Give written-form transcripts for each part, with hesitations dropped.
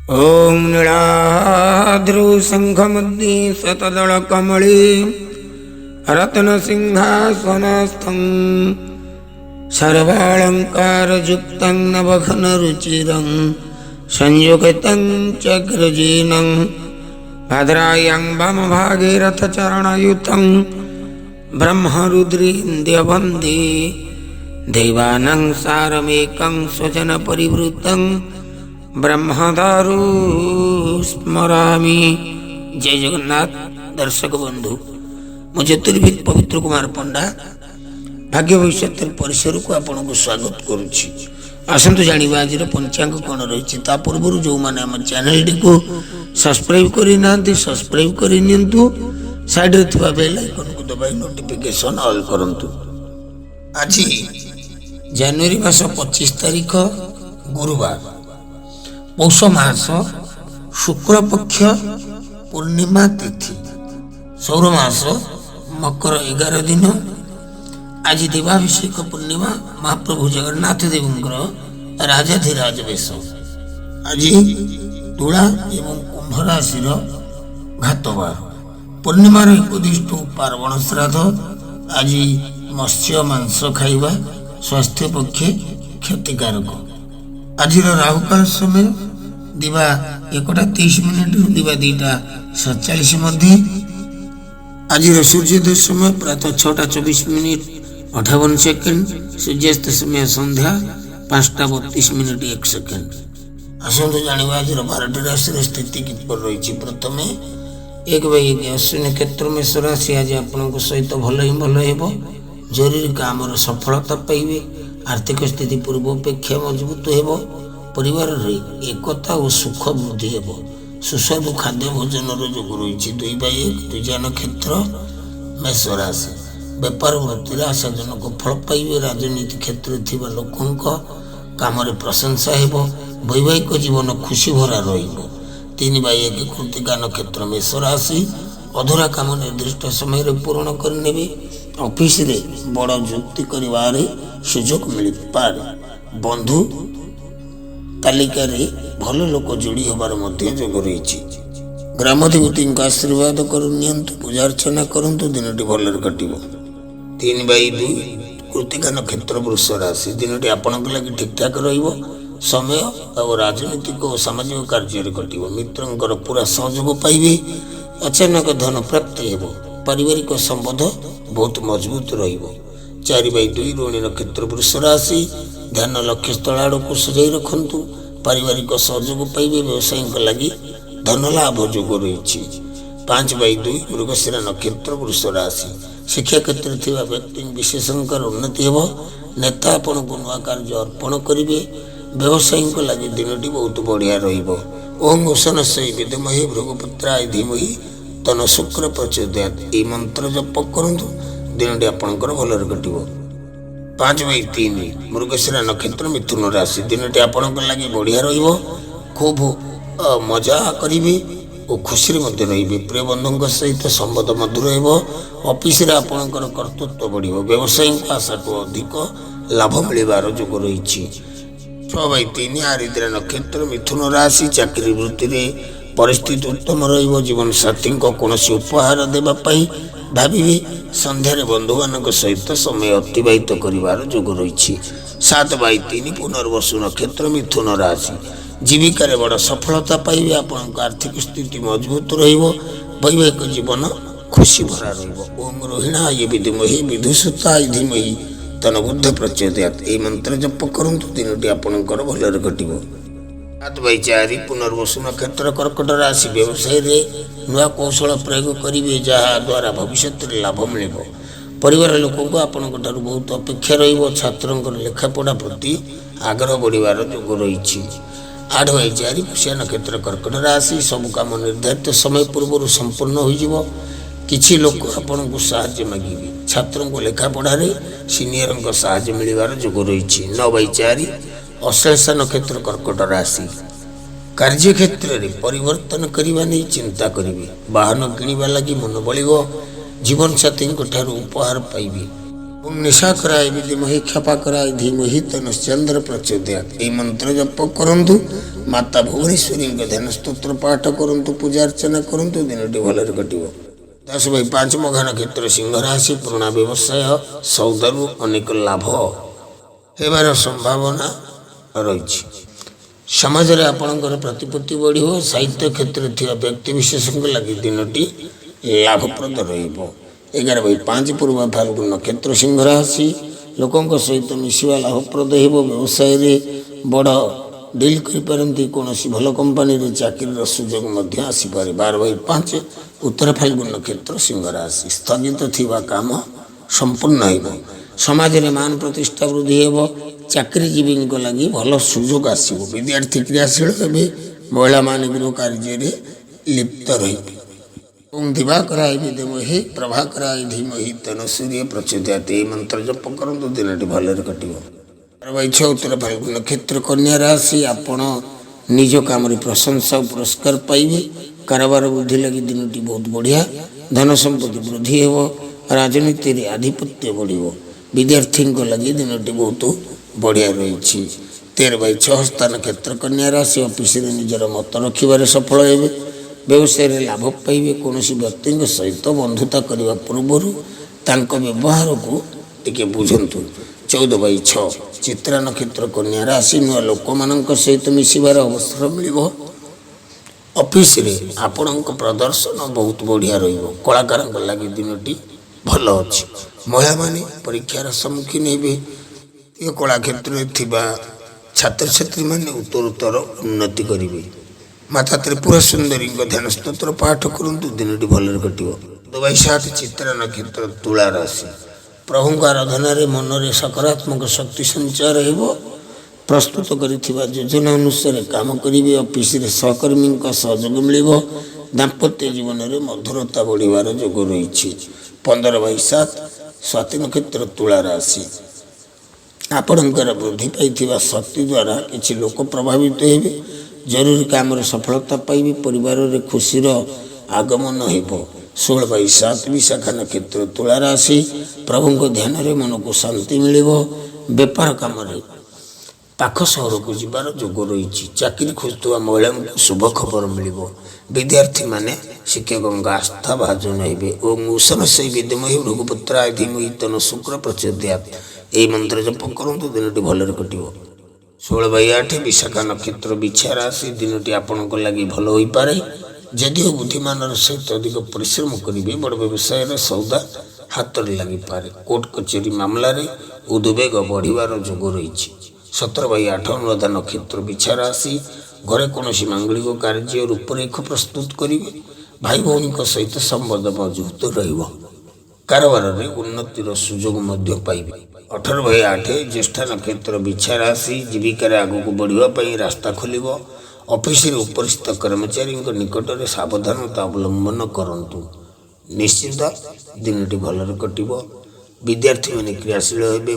ॐ नीलाद्रौ शङ्खमध्ये शतदलकमले रत्नसिंहासनस्थं सर्वालङ्कारयुक्तं नवघनरुचिरं संयुक्तं चक्रजीनं भद्रायां वामभागे रथचरणयुतं ब्रह्मरुद्रेन्द्रवन्दे देवानां सारमेकं स्वजनपरिवृतं ବ୍ରହ୍ମଦାରୁ ସ୍ମରାମି। ଜୟ ଜଗନ୍ନାଥ ଦର୍ଶକ ବନ୍ଧୁ, ମୁଁ ଜ୍ୟୋତିର୍ବିଦ ପବିତ୍ର କୁମାର ପଣ୍ଡା ଭାଗ୍ୟ ଭବିଷ୍ୟତର ପରିସରକୁ ଆପଣଙ୍କୁ ସ୍ୱାଗତ କରୁଛି। ଆସନ୍ତୁ ଜାଣିବା ଆଜିର ପଞ୍ଚାଙ୍ଗ କ'ଣ ରହିଛି। ତା ପୂର୍ବରୁ ଯେଉଁମାନେ ଆମ ଚ୍ୟାନେଲଟିକୁ ସବସ୍କ୍ରାଇବ୍ କରିନାହାନ୍ତି, ସବସ୍କ୍ରାଇବ୍ କରିନିଅନ୍ତୁ। ସାଇଡ଼ରେ ଥିବା ବେଲ୍ ଆଇକନ୍କୁ ଦବାଇ ନୋଟିଫିକେସନ୍ ଅଲ୍ କରନ୍ତୁ। ଆଜି ଜାନୁଆରୀ ମାସ 25 ତାରିଖ ଗୁରୁବାର, ପୌଷ ମାସ ଶୁକ୍ଳପକ୍ଷ ପୂର୍ଣ୍ଣିମା ତିଥି, ସୌର ମାସ ମକର 11 ଦିନ। ଆଜି ଦେବାଭିଷେକ ପୂର୍ଣ୍ଣିମା, ମହାପ୍ରଭୁ ଜଗନ୍ନାଥ ଦେବଙ୍କର ରାଜାଧିରାଜ ବେଶ। ଆଜି ତୁଳା ଏବଂ କୁମ୍ଭ ରାଶିର ଘାତବାର। ପୂର୍ଣ୍ଣିମାର ଏକୋଦିଷ୍ଟ ପାର୍ବଣ ଶ୍ରାଦ୍ଧ। ଆଜି ମତ୍ସ୍ୟ ମାଂସ ଖାଇବା ସ୍ୱାସ୍ଥ୍ୟ ପକ୍ଷେ କ୍ଷତିକାରକ। ଆଜିର ରାହୁକାଳ ସମୟ ଦିବା 1ଟା 23 ମିନିଟରୁ ଦିବା 2ଟା 47 ମଧ୍ୟେ। ଆଜିର ସୂର୍ଯ୍ୟୋଦୟ ସମୟ ପ୍ରାତଃ 6ଟା 24 ମିନିଟ୍ 58 ସେକେଣ୍ଡ। ସୂର୍ଯ୍ୟାସ୍ତ ସମୟ ସନ୍ଧ୍ୟା 5ଟା 32 ମିନିଟ୍ 1 ସେକେଣ୍ଡ। ଆସନ୍ତୁ ଜାଣିବା ଆଜିର 12ଟି ରାଶିର ସ୍ଥିତି କିପରି ରହିଛି। ପ୍ରଥମେ 1 ବାଇ 1 ଅଶ୍ୱିନୀ ନକ୍ଷତ୍ର, ମେଷ ରାଶି। ଆଜି ଆପଣଙ୍କ ସହିତ ଭଲ ହିଁ ଭଲ ହେବ। ଜରୁରୀ କାମର ସଫଳତା ପାଇବେ। ଆର୍ଥିକ ସ୍ଥିତି ପୂର୍ବ ଅପେକ୍ଷା ମଜବୁତ ହେବ। ପରିବାରରେ ଏକତା ଓ ସୁଖ ବୃଦ୍ଧି ହେବ। ସୁସ୍ୱାଦୁ ଖାଦ୍ୟ ଭୋଜନର ଯୋଗ ରହିଛି। 2 ବାଇ 1 ଦ୍ୱିଜା ନକ୍ଷତ୍ର, ମେଷ ରାଶି। ବେପାର ବୃତ୍ତିରେ ଆଶାଜନକ ଫଳ ପାଇବେ। ରାଜନୀତି କ୍ଷେତ୍ରରେ ଥିବା ଲୋକଙ୍କ କାମରେ ପ୍ରଶଂସା ହେବ। ବୈବାହିକ ଜୀବନ ଖୁସି ଭରା ରହିବ। 3 ବାଇ 1 କୃତିକା ନକ୍ଷତ୍ର, ମେଷ ରାଶି। ଅଧୁରା କାମ ନିର୍ଦ୍ଦିଷ୍ଟ ସମୟରେ ପୂରଣ କରିନେବେ। ଅଫିସରେ ବଡ଼ ଯୁକ୍ତି କରିବାରେ ସୁଯୋଗ ମିଳିପାରେ। ବନ୍ଧୁ ତାଲିକାରେ ଭଲ ଲୋକ ଯୋଡ଼ି ହେବାର ମଧ୍ୟ ଯୋଗ ରହିଛି। ଗ୍ରାମ ଦେବତୀଙ୍କ ଆଶୀର୍ବାଦ କରି ନିଅନ୍ତୁ, ପୂଜା ଅର୍ଚ୍ଚନା କରନ୍ତୁ, ଦିନଟି ଭଲରେ କଟିବ। 3 ବାଇ 2 କୃତିକା ନକ୍ଷତ୍ର, ବୃଷ ରାଶି। ଦିନଟି ଆପଣଙ୍କ ଲାଗି ଠିକଠାକ ରହିବ। ସମୟ ଆଉ ରାଜନୈତିକ ଓ ସାମାଜିକ କାର୍ଯ୍ୟରେ କଟିବ। ମିତ୍ରଙ୍କର ପୁରା ସହଯୋଗ ପାଇବେ। ଅଚାନକ ଧନ ପ୍ରାପ୍ତି ହେବ। ପାରିବାରିକ ସମ୍ବନ୍ଧ ବହୁତ ମଜବୁତ ରହିବ। 4 ବାଇ 2 ରୋହିଣୀ ନକ୍ଷତ୍ର, ବୃଷ ରାଶି। ଧ୍ୟାନ ଲକ୍ଷ୍ୟସ୍ଥଳ ଆଡ଼କୁ ସଜାଇ ରଖନ୍ତୁ। ପାରିବାରିକ ସହଯୋଗ ପାଇବେ। ବ୍ୟବସାୟୀଙ୍କ ଲାଗି ଧନ ଲାଭ ଯୋଗ ରହିଛି। 5 ବାଇ 2 ମୃଗଶିରା ନକ୍ଷତ୍ର, ବୃଷ ରାଶି। ଶିକ୍ଷା କ୍ଷେତ୍ରରେ ଥିବା ବ୍ୟକ୍ତି ବିଶେଷଙ୍କର ଉନ୍ନତି ହେବ। ନେତା ଆପଣଙ୍କୁ ନୂଆ କାର୍ଯ୍ୟ ଅର୍ପଣ କରିବେ। ବ୍ୟବସାୟୀଙ୍କ ଲାଗି ଦିନଟି ବହୁତ ବଢ଼ିଆ ରହିବ। ଓಂ ଉଶନସ୍ୟ ବିଦ୍ମହେ ଭୃଗୁପୁତ୍ରାୟ ଧୀମହି ତନ୍ନଃ ଶୁକ୍ର ପ୍ରଚୋଦୟାତ୍, ଏହି ମନ୍ତ୍ର ଜପ କରନ୍ତୁ। ଦିନଟି ଆପଣଙ୍କର ଭଲରେ କଟିବ। 5 ବାଇ 3 ମୃଗଶିରା ନକ୍ଷତ୍ର, ମିଥୁନ ରାଶି। ଦିନଟି ଆପଣଙ୍କ ଲାଗି ବଢ଼ିଆ ରହିବ। ଖୁବ୍ ମଜା କରିବେ ଓ ଖୁସିରେ ମଧ୍ୟ ରହିବେ। ପ୍ରିୟ ବନ୍ଧୁଙ୍କ ସହିତ ସମ୍ବନ୍ଧ ମଧୁର ହେବ। ଅଫିସରେ ଆପଣଙ୍କର କର୍ତ୍ତୃତ୍ୱ ବଢ଼ିବ। ବ୍ୟବସାୟୀଙ୍କ ଆଶାଠୁ ଅଧିକ ଲାଭ ମିଳିବାର ଯୋଗ ରହିଛି। 6 ବାଇ 3 ଆରିଦ୍ରା ନକ୍ଷତ୍ର, ମିଥୁନ ରାଶି। ଚାକିରି ବୃତ୍ତିରେ ପରିସ୍ଥିତି ଉତ୍ତମ ରହିବ। ଜୀବନସାଥୀଙ୍କ କୌଣସି ଉପହାର ଦେବା ପାଇଁ ଭାବିବେ। ସନ୍ଧ୍ୟାରେ ବନ୍ଧୁମାନଙ୍କ ସହିତ ସମୟ ଅତିବାହିତ କରିବାର ଯୋଗ ରହିଛି। 7 ବାଇ 3 ପୁନର୍ବସୁ ନକ୍ଷତ୍ର, ମିଥୁନ ରାଶି। ଜୀବିକାରେ ବଡ଼ ସଫଳତା ପାଇବେ। ଆପଣଙ୍କ ଆର୍ଥିକ ସ୍ଥିତି ମଜବୁତ ରହିବ। ବୈବାହିକ ଜୀବନ ଖୁସି ଭରା ରହିବ। ଓಂ ରୋହିଣାୟ ବିଦ୍ମହେ ବିଧୁସୁତାୟ ଧୀମହି ତନ୍ନୋ ବୁଧ ପ୍ରଚୋଦୟାତ୍, ଏହି ମନ୍ତ୍ର ଜପ କରନ୍ତୁ। ଦିନଟି ଆପଣଙ୍କର ଭଲରେ କଟିବ। 7 ବାଇ 4 ପୁନର୍ବସୁ ନକ୍ଷତ୍ର, କର୍କଟ ରାଶି। ବ୍ୟବସାୟରେ ନୂଆ କୌଶଳ ପ୍ରୟୋଗ କରିବେ, ଯାହା ଦ୍ୱାରା ଭବିଷ୍ୟତରେ ଲାଭ ମିଳିବ। ପରିବାର ଲୋକଙ୍କୁ ଆପଣଙ୍କ ଠାରୁ ବହୁତ ଅପେକ୍ଷା ରହିବ। ଛାତ୍ରଙ୍କର ଲେଖାପଢ଼ା ପ୍ରତି ଆଗ୍ରହ ବଢ଼ିବାର ଯୋଗ ରହିଛି। 8 ବାଇ 4 ପୁଷ୍ୟା ନକ୍ଷତ୍ର, କର୍କଟ ରାଶି। ସବୁ କାମ ନିର୍ଦ୍ଧାରିତ ସମୟ ପୂର୍ବରୁ ସମ୍ପୂର୍ଣ୍ଣ ହୋଇଯିବ। କିଛି ଲୋକ ଆପଣଙ୍କୁ ସାହାଯ୍ୟ ମାଗିବେ। ଛାତ୍ରଙ୍କୁ ଲେଖାପଢ଼ାରେ ସିନିୟରଙ୍କ ସାହାଯ୍ୟ ମିଳିବାର ଯୋଗ ରହିଛି। 9 ବାଇ 4 ଅଶ୍ଳେଷା ନକ୍ଷତ୍ର, କର୍କଟ ରାଶି। କାର୍ଯ୍ୟକ୍ଷେତ୍ରରେ ପରିବର୍ତ୍ତନ କରିବା ନେଇ ଚିନ୍ତା କରିବେ। ବାହନ କିଣିବା ଲାଗି ମନ ବଳିବ। ଜୀବନସାଥୀଙ୍କ ଠାରୁ ଉପହାର ପାଇବେ। ଓଁ ନିଶାକରାୟ ବିଦ୍ମହେ କ୍ଷପାକରାୟ ଧୀମହି ତନ୍ନଶ୍ଚନ୍ଦ୍ର ପ୍ରଚୋଦୟାତ୍। ଏହି ମନ୍ତ୍ର ଜପ କରନ୍ତୁ, ମାତା ଭୁବନେଶ୍ୱରୀଙ୍କ ଧ୍ୟାନ ସ୍ତୋତ୍ର ପାଠ କରନ୍ତୁ, ପୂଜା ଅର୍ଚ୍ଚନା କରନ୍ତୁ, ଦିନଟି ଭଲରେ କଟିବ। 10/5 ମଘା ନକ୍ଷତ୍ର ସିଂହ ରାଶି, ପୁରୁଣା ବ୍ୟବସାୟ ସଉଦାରୁ ଅନେକ ଲାଭ ହେବାର ସମ୍ଭାବନା ରହିଛି। ସମାଜରେ ଆପଣଙ୍କର ପ୍ରତିପତ୍ତି ବଢ଼ିବ। ସାହିତ୍ୟ କ୍ଷେତ୍ରରେ ଥିବା ବ୍ୟକ୍ତିବିଶେଷଙ୍କ ଲାଗି ଦିନଟି ଲାଭପ୍ରଦ ରହିବ। 11/5 ପୂର୍ବ ଫାଲ୍ଗୁନ ନକ୍ଷତ୍ର ସିଂହ ରାଶି, ଲୋକଙ୍କ ସହିତ ମିଶିବା ଲାଭପ୍ରଦ ହେବ। ବ୍ୟବସାୟରେ ବଡ଼ ଡିଲ୍ କରିପାରନ୍ତି। କୌଣସି ଭଲ କମ୍ପାନୀରେ ଚାକିରିର ସୁଯୋଗ ମଧ୍ୟ ଆସିପାରେ। 12/5 ଉତ୍ତର ଫାଲ୍ଗୁନ ନକ୍ଷତ୍ର ସିଂହ ରାଶି, ସ୍ଥଗିତ ଥିବା କାମ ସମ୍ପୂର୍ଣ୍ଣ ହେବ। ସମାଜରେ ମାନ ପ୍ରତିଷ୍ଠା ବୃଦ୍ଧି ହେବ। ଚାକିରିଜୀବୀଙ୍କ ଲାଗି ଭଲ ସୁଯୋଗ ଆସିବ। ବିଦ୍ୟାର୍ଥୀ କ୍ରିୟାଶୀଳ ହେବେ। ମହିଳାମାନେ ଗୃହ କାର୍ଯ୍ୟରେ ଲିପ୍ତ ରହିବେ। ଓଁ ଦିବାକରାୟ ବିଦ୍ମହେ ପ୍ରଭାକରାୟ ଧୀମହି ତନ୍ନୋ ସୂର୍ଯ୍ୟ ପ୍ରଚୋଦୟାତ୍। ଏହି ମନ୍ତ୍ର ଜପ କରନ୍ତୁ, ଦିନଟି ଭଲରେ କଟିବ। 12/6 ଉତ୍ତର ଫାଲ୍ଗୁନ ନକ୍ଷତ୍ର କନ୍ୟା ରାଶି, ଆପଣ ନିଜ କାମରେ ପ୍ରଶଂସା ଓ ପୁରସ୍କାର ପାଇବେ। କାରବାର ବୃଦ୍ଧି ଲାଗି ଦିନଟି ବହୁତ ବଢ଼ିଆ। ଧନ ସମ୍ପତ୍ତି ବୃଦ୍ଧି ହେବ। ରାଜନୀତିରେ ଆଧିପତ୍ୟ ବଢ଼ିବ। ବିଦ୍ୟାର୍ଥୀଙ୍କ ଲାଗି ଦିନଟି ବହୁତ ବଢ଼ିଆ ରହିଛି। 13/6 ସ୍ଥାନ କ୍ଷେତ୍ର କନ୍ୟା ରାଶି, ଅଫିସରେ ନିଜର ମତ ରଖିବାରେ ସଫଳ ହେବେ। ବ୍ୟବସାୟରେ ଲାଭ ପାଇବେ। କୌଣସି ବ୍ୟକ୍ତିଙ୍କ ସହିତ ବନ୍ଧୁତା କରିବା ପୂର୍ବରୁ ତାଙ୍କ ବ୍ୟବହାରକୁ ଟିକେ ବୁଝନ୍ତୁ। 14/6 ଚିତ୍ରା ନକ୍ଷତ୍ର କନ୍ୟା ରାଶି, ନୂଆ ଲୋକମାନଙ୍କ ସହିତ ମିଶିବାର ଅବସର ମିଳିବ। ଅଫିସରେ ଆପଣଙ୍କ ପ୍ରଦର୍ଶନ ବହୁତ ବଢ଼ିଆ ରହିବ। କଳାକାରଙ୍କ ଲାଗି ଦିନଟି ଭଲ ଅଛି। ମହିଳାମାନେ ପରୀକ୍ଷାର ସମ୍ମୁଖୀନ ହେବେ। ଏ କଳା କ୍ଷେତ୍ରରେ ଥିବା ଛାତ୍ରଛାତ୍ରୀମାନେ ଉତ୍ତରୋତ୍ତର ଉନ୍ନତି କରିବେ। ମାତା ତ୍ରିପୁରା ସୁନ୍ଦରୀଙ୍କ ଧ୍ୟାନ ସ୍ତୋତ୍ର ପାଠ କରନ୍ତୁ, ଦିନଟି ଭଲରେ କଟିବ। 2/7 ଚିତ୍ରା ନକ୍ଷତ୍ର ତୁଳା ରାଶି, ପ୍ରଭୁଙ୍କ ଆରାଧନାରେ ମନରେ ସକାରାତ୍ମକ ଶକ୍ତି ସଞ୍ଚାର ହେବ। ପ୍ରସ୍ତୁତ କରିଥିବା ଯୋଜନା ଅନୁସାରେ କାମ କରିବେ। ଅଫିସରେ ସହକର୍ମୀଙ୍କ ସହଯୋଗ ମିଳିବ। ଦାମ୍ପତ୍ୟ ଜୀବନରେ ମଧୁରତା ବଢ଼ିବାର ଯୋଗ ରହିଛି। 15/7 ସ୍ୱାତୀ ନକ୍ଷତ୍ର ତୁଳା ରାଶି, ଆପଣଙ୍କର ବୃଦ୍ଧି ପାଇଥିବା ଶକ୍ତି ଦ୍ୱାରା କିଛି ଲୋକ ପ୍ରଭାବିତ ହେବେ। ଜରୁରୀ କାମରେ ସଫଳତା ପାଇବେ। ପରିବାରରେ ଖୁସିର ଆଗମନ ହେବ। 16/7 ବିଶାଖା ନକ୍ଷତ୍ର ତୁଳା ରାଶି, ପ୍ରଭୁଙ୍କ ଧ୍ୟାନରେ ମନକୁ ଶାନ୍ତି ମିଳିବ। ବେପାର କାମରେ ପାଖ ସହରକୁ ଯିବାର ଯୋଗ ରହିଛି। ଚାକିରି ଖୋଜୁଥିବା ମହିଳାଙ୍କୁ ଶୁଭ ଖବର ମିଳିବ। ବିଦ୍ୟାର୍ଥୀମାନେ ଶିକ୍ଷକଙ୍କ ଆସ୍ଥା ଭାଜନ ହେବେ। ଓ ଉଷନସେଇ ବିଦ୍ମହେ ଭୃଗୁପୁତ୍ରାୟ ଧୀମହି ତନ୍ନୋ ଶୁକ୍ର ପ୍ରଚୋଦୟାତ୍। ଏହି ମନ୍ତ୍ର ଜପ କରନ୍ତୁ, ଦିନଟି ଭଲରେ କଟିବ। 16/8 ବିଶାଖା ନକ୍ଷତ୍ର ବିଛା ରାଶି, ଦିନଟି ଆପଣଙ୍କ ଲାଗି ଭଲ ହୋଇପାରେ। ଯଦିଓ ବୁଦ୍ଧିମାନର ସହିତ ଅଧିକ ପରିଶ୍ରମ କରିବେ, ବଡ଼ ବ୍ୟବସାୟର ସଉଦା ହାତରେ ଲାଗିପାରେ। କୋର୍ଟ କଚେରୀ ମାମଲାରେ ଉଦ୍ବେଗ ବଢ଼ିବାର ଯୋଗ ରହିଛି। 17/8 ଅନୁରାଧା ନକ୍ଷତ୍ର ବିଛା ରାଶି, ଘରେ କୌଣସି ମାଙ୍ଗଳିକ କାର୍ଯ୍ୟ ରୂପରେଖ ପ୍ରସ୍ତୁତ କରିବେ। ଭାଇ ଭଉଣୀଙ୍କ ସହିତ ସମ୍ବନ୍ଧ ମଜବୁତ ରହିବ। କାରବାରରେ ଉନ୍ନତିର ସୁଯୋଗ ମଧ୍ୟ ପାଇବେ। 18/8 ଜ୍ୟେଷ୍ଠା ନକ୍ଷତ୍ର ବିଛା ରାଶି, ଜୀବିକାରେ ଆଗକୁ ବଢ଼ିବା ପାଇଁ ରାସ୍ତା ଖୋଲିବ। ଅଫିସରେ ଉପରିସ୍ଥ କର୍ମଚାରୀଙ୍କ ନିକଟରେ ସାବଧାନତା ଅବଲମ୍ବନ କରନ୍ତୁ। ନିଶ୍ଚିତ ଦିନଟି ଭଲରେ କଟିବ। ବିଦ୍ୟାର୍ଥୀମାନେ କ୍ରିୟାଶୀଳ ହେବେ।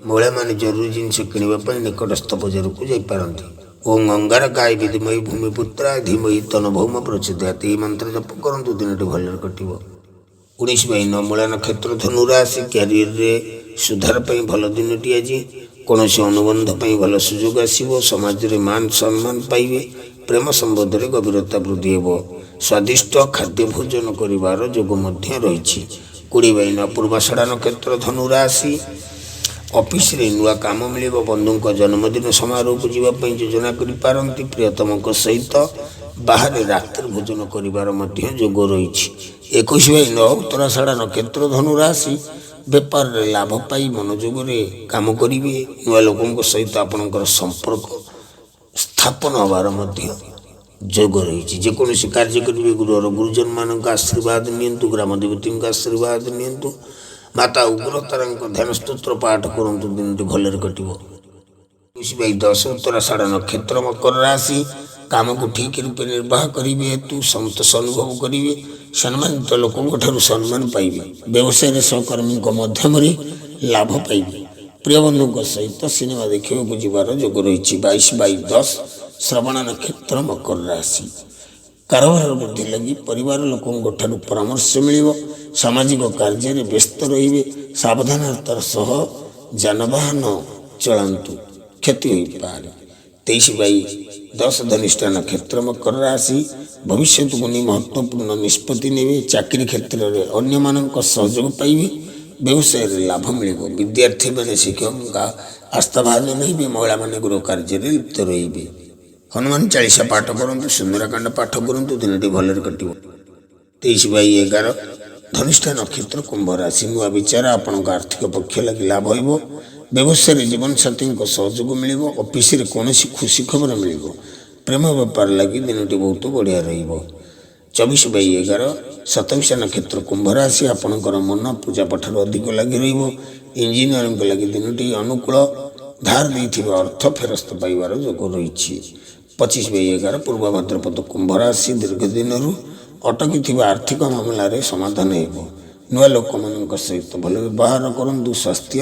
ମହିଳାମାନେ ଜରୁରୀ ଜିନିଷ କିଣିବା ପାଇଁ ନିକଟସ୍ଥ ବଜାରକୁ ଯାଇପାରନ୍ତି। ଓଁ ଅଙ୍ଗାରକାୟ ବିଦ୍ମହେ ଭୂମିପୁତ୍ରାୟ ଧୀମହି ତନ୍ନୋ ଭୌମ ପ୍ରଚୋଦୟାତ୍। ଏହି ମନ୍ତ୍ର ଜପ କରନ୍ତୁ, ଦିନଟି ଭଲରେ କଟିବ। 19/9 ମୂଳା ନକ୍ଷତ୍ର ଧନୁ ରାଶି, କ୍ୟାରିୟରରେ ସୁଧାର ପାଇଁ ଭଲ ଦିନଟି ଆଜି। କୌଣସି ଅନୁବନ୍ଧ ପାଇଁ ଭଲ ସୁଯୋଗ ଆସିବ। ସମାଜରେ ମାନ ସମ୍ମାନ ପାଇବେ। ପ୍ରେମ ସମ୍ବନ୍ଧରେ ଗଭୀରତା ବୃଦ୍ଧି ହେବ। ସ୍ୱାଦିଷ୍ଟ ଖାଦ୍ୟ ଭୋଜନ କରିବାର ଯୋଗ ମଧ୍ୟ ରହିଛି। 20/9 ପୂର୍ବାଷାଢ଼ା ନକ୍ଷତ୍ର ଧନୁ ରାଶି, ଅଫିସରେ ନୂଆ କାମ ମିଳିବ। ବନ୍ଧୁଙ୍କ ଜନ୍ମଦିନ ସମାରୋହକୁ ଯିବା ପାଇଁ ଯୋଜନା କରିପାରନ୍ତି। ପ୍ରିୟତମଙ୍କ ସହିତ ବାହାରେ ରାତ୍ରି ଭୋଜନ କରିବାର ମଧ୍ୟ ଯୋଗ ରହିଛି। 21/9 ଉତ୍ତରାଷାଢ଼ା ନକ୍ଷତ୍ର ଧନୁ ରାଶି, ବେପାରରେ ଲାଭ ପାଇ ମନୋଯୋଗରେ କାମ କରିବେ। ନୂଆ ଲୋକଙ୍କ ସହିତ ଆପଣଙ୍କର ସମ୍ପର୍କ ସ୍ଥାପନ ହେବାର ମଧ୍ୟ ଯୋଗ ରହିଛି। ଯେକୌଣସି କାର୍ଯ୍ୟ କରିବେ, ଗୃହର ଗୁରୁଜନମାନଙ୍କ ଆଶୀର୍ବାଦ ନିଅନ୍ତୁ, ଗ୍ରାମ ଦେବତୀଙ୍କ ଆଶୀର୍ବାଦ ନିଅନ୍ତୁ, ମାତା ଉଗ୍ରତାରାଙ୍କ ଧ୍ୟାନ ସ୍ତୋତ୍ର ପାଠ କରନ୍ତୁ, ଦିନଟି ଭଲରେ କଟିବ। 21/10 ଉତ୍ତରାଷାଢ଼ ନକ୍ଷତ୍ର ମକର ରାଶି, କାମକୁ ଠିକ୍ ରୂପେ ନିର୍ବାହ କରିବେ ହେତୁ ସନ୍ତୋଷ ଅନୁଭବ କରିବେ। ସମ୍ମାନିତ ଲୋକଙ୍କ ଠାରୁ ସମ୍ମାନ ପାଇବେ। ବ୍ୟବସାୟରେ ସହକର୍ମୀଙ୍କ ମାଧ୍ୟମରେ ଲାଭ ପାଇବେ। ପ୍ରିୟବନ୍ଧୁଙ୍କ ସହିତ ସିନେମା ଦେଖିବାକୁ ଯିବାର ଯୋଗ ରହିଛି। 22/10 ଶ୍ରବଣ ନକ୍ଷତ୍ର ମକର ରାଶି, କାରବାର ବୃଦ୍ଧି ଲାଗି ପରିବାର ଲୋକଙ୍କ ଠାରୁ ପରାମର୍ଶ ମିଳିବ। ସାମାଜିକ କାର୍ଯ୍ୟରେ ବ୍ୟସ୍ତ ରହିବେ। ସାବଧାନତାର ସହ ଯାନବାହନ ଚଳାନ୍ତୁ, କ୍ଷତି ହୋଇପାରେ। 23/10 ଧନିଷ୍ଠା ନକ୍ଷତ୍ର, ମକର ରାଶି। ଭବିଷ୍ୟତକୁ ନେଇ ମହତ୍ତ୍ୱପୂର୍ଣ୍ଣ ନିଷ୍ପତ୍ତି ନେବେ। ଚାକିରି କ୍ଷେତ୍ରରେ ଅନ୍ୟମାନଙ୍କ ସହଯୋଗ ପାଇବେ। ବ୍ୟବସାୟରେ ଲାଭ ମିଳିବ। ବିଦ୍ୟାର୍ଥୀମାନେ ଶିକ୍ଷକଙ୍କ ଆସ୍ଥାଭାଜନ ହେବେ। ମହିଳାମାନେ ଗୃହ କାର୍ଯ୍ୟରେ ଲିପ୍ତ ରହିବେ। ହନୁମାନ ଚାଳିଶା ପାଠ କରନ୍ତୁ, ସୁନ୍ଦରାକାଣ୍ଡ ପାଠ କରନ୍ତୁ, ଦିନଟି ଭଲରେ କଟିବ। 23/11 ଧନିଷ୍ଠା ନକ୍ଷତ୍ର, କୁମ୍ଭ ରାଶି। ନୂଆ ବିଚାର ଆପଣଙ୍କ ଆର୍ଥିକ ପକ୍ଷ ଲାଗି ଲାଭ ହେବ। ବ୍ୟବସାୟରେ ଜୀବନସାଥୀଙ୍କ ସହଯୋଗ ମିଳିବ। ଅଫିସରେ କୌଣସି ଖୁସି ଖବର ମିଳିବ। ପ୍ରେମ ବେପାର ଲାଗି ଦିନଟି ବହୁତ ବଢ଼ିଆ ରହିବ। 24/11 ଶତଭିଷା ନକ୍ଷତ୍ର, କୁମ୍ଭ ରାଶି। ଆପଣଙ୍କର ମନ ପୂଜା ପାଠରୁ ଅଧିକ ଲାଗି ରହିବ। ଇଞ୍ଜିନିୟରଙ୍କ ଲାଗି ଦିନଟି ଅନୁକୂଳ। ଧାର ଦେଇଥିବା ଅର୍ଥ ଫେରସ୍ତ ପାଇବାର ଯୋଗ ରହିଛି। 25/11 ପୂର୍ବ ଭାଦ୍ରପଦ, କୁମ୍ଭ ରାଶି। ଦୀର୍ଘ ଦିନରୁ ଅଟକିଥିବା ଆର୍ଥିକ ମାମଲାରେ ସମାଧାନ ହେବ। ନୂଆ ଲୋକମାନଙ୍କ ସହିତ ଭଲ ବ୍ୟବହାର କରନ୍ତୁ, ସ୍ୱାସ୍ଥ୍ୟ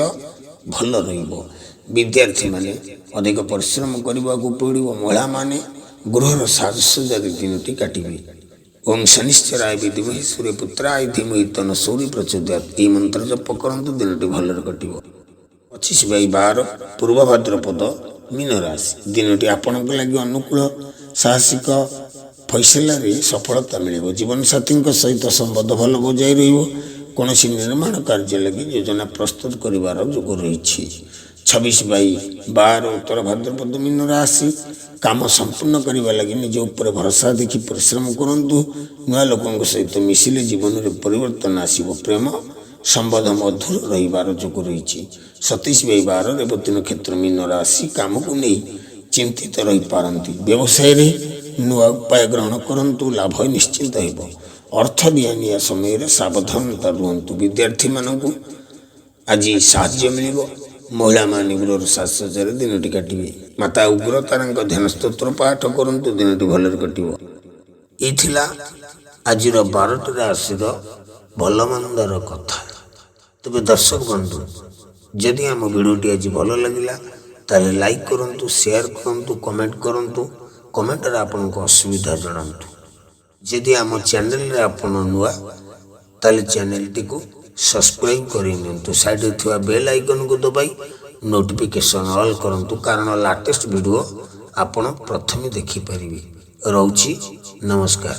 ଭଲ ରହିବ। ବିଦ୍ୟାର୍ଥୀମାନେ ଅଧିକ ପରିଶ୍ରମ କରିବାକୁ ପଡ଼ିବ। ମହିଳାମାନେ ଗୃହର ସାଜସଜ୍ଜାରେ ଦିନଟି କାଟିବେ। ଓಂ ଶନିଶ୍ଚରାୟ ବିଦ୍ମହେ ସୂର୍ଯ୍ୟପୁତ୍ରାୟ ଧୀମହି ତନ୍ନ ସୌରି ପ୍ରଚୋଦୟାତ୍, ଏହି ମନ୍ତ୍ର ଜପ କରନ୍ତୁ, ଦିନଟି ଭଲରେ କଟିବ। 25/12 ପୂର୍ବ ଭାଦ୍ରପଦ, ମୀନ ରାଶି। ଦିନଟି ଆପଣଙ୍କ ଲାଗି ଅନୁକୂଳ। ସାହସିକ ଫଇସଲାରେ ସଫଳତା ମିଳିବ। ଜୀବନସାଥୀଙ୍କ ସହିତ ସମ୍ବନ୍ଧ ଭଲ ବଜାୟ ରହିବ। କୌଣସି ନିର୍ମାଣ କାର୍ଯ୍ୟ ଲାଗି ଯୋଜନା ପ୍ରସ୍ତୁତ କରିବାର ଯୋଗ ରହିଛି। 26/12 ଉତ୍ତର ଭାଦ୍ରପଦ, ମୀନ ରାଶି। କାମ ସମ୍ପୂର୍ଣ୍ଣ କରିବା ଲାଗି ନିଜ ଉପରେ ଭରସା ଦେଖି ପରିଶ୍ରମ କରନ୍ତୁ। ନୂଆ ଲୋକଙ୍କ ସହିତ ମିଶିଲେ ଜୀବନରେ ପରିବର୍ତ୍ତନ ଆସିବ। ପ୍ରେମ ସମ୍ବନ୍ଧ ମଧୁର ରହିବାର ଯୋଗ ରହିଛି। 27/12 ରେବତୀ ନକ୍ଷତ୍ର, ମୀନ ରାଶି। କାମକୁ ନେଇ ଚିନ୍ତିତ ରହିପାରନ୍ତି। ବ୍ୟବସାୟରେ ନୂଆ ଉପାୟ ଗ୍ରହଣ କରନ୍ତୁ, ଲାଭ ନିଶ୍ଚିନ୍ତ ହେବ। ଅର୍ଥ ଦିଆ ନିଆ ସମୟରେ ସାବଧାନତା ରୁହନ୍ତୁ। ବିଦ୍ୟାର୍ଥୀମାନଙ୍କୁ ଆଜି ସାହାଯ୍ୟ ମିଳିବ। ମହିଳାମାନେ ଗୃହର ସାଜସଜ୍ଜାରେ ଦିନଟି କାଟିବେ। ମାତା ଉଗ୍ରତାରାଙ୍କ ଧ୍ୟାନ ସ୍ତୋତ୍ର ପାଠ କରନ୍ତୁ, ଦିନଟି ଭଲରେ କଟିବ। ଏଇ ଥିଲା ଆଜିର 12ଟି ରାଶିର ଭଲ ମନ୍ଦର କଥା। ତେବେ ଦର୍ଶକ ବନ୍ଧୁ, ଯଦି ଆମ ଭିଡ଼ିଓଟି ଆଜି ଭଲ ଲାଗିଲା, ତାହେଲେ ଲାଇକ୍ କରନ୍ତୁ, ସେୟାର କରନ୍ତୁ, କମେଣ୍ଟ କରନ୍ତୁ। କମେଣ୍ଟରେ ଆପଣଙ୍କ ଅସୁବିଧା ଜଣାନ୍ତୁ। ଯଦି ଆମ ଚ୍ୟାନେଲରେ ଆପଣ ନୂଆ, ତାହେଲେ ଚ୍ୟାନେଲଟିକୁ ସବସ୍କ୍ରାଇବ୍ କରି ନିଅନ୍ତୁ। ସାଇଡ଼ରେ ଥିବା ବେଲ୍ ଆଇକନ୍କୁ ଦବାଇ ନୋଟିଫିକେସନ୍ ଅଲ୍ କରନ୍ତୁ, କାରଣ ଲାଟେଷ୍ଟ ଭିଡ଼ିଓ ଆପଣ ପ୍ରଥମେ ଦେଖିପାରିବେ। ରହୁଛି, ନମସ୍କାର।